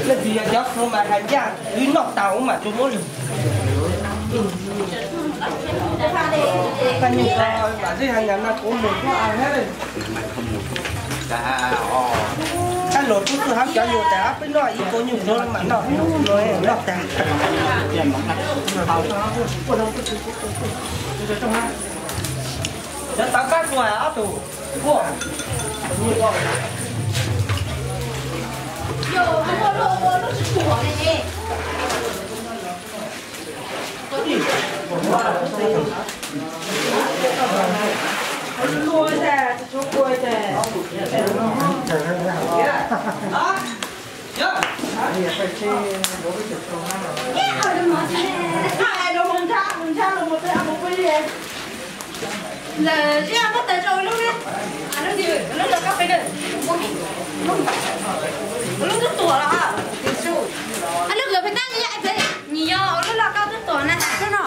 Leej twg yog cov hluas mas hais ncaj, wb noj tau mas tsuas muab lwm. Koj nyuj ko mam zij hais ntawd no kuv mus koj a thiab. Koj luag tub xwb hab cov nyuj tas peb noj ib kua nyuj tsuav mam noj, noj tas. Cov tawv kab tua ob tug. Lawm, muab tais rau lub, lub laj kab pem na. Lub twb tuam los ha. Lub kawm pem tab, nyias yog lub laj kab twb tuam na, lub no.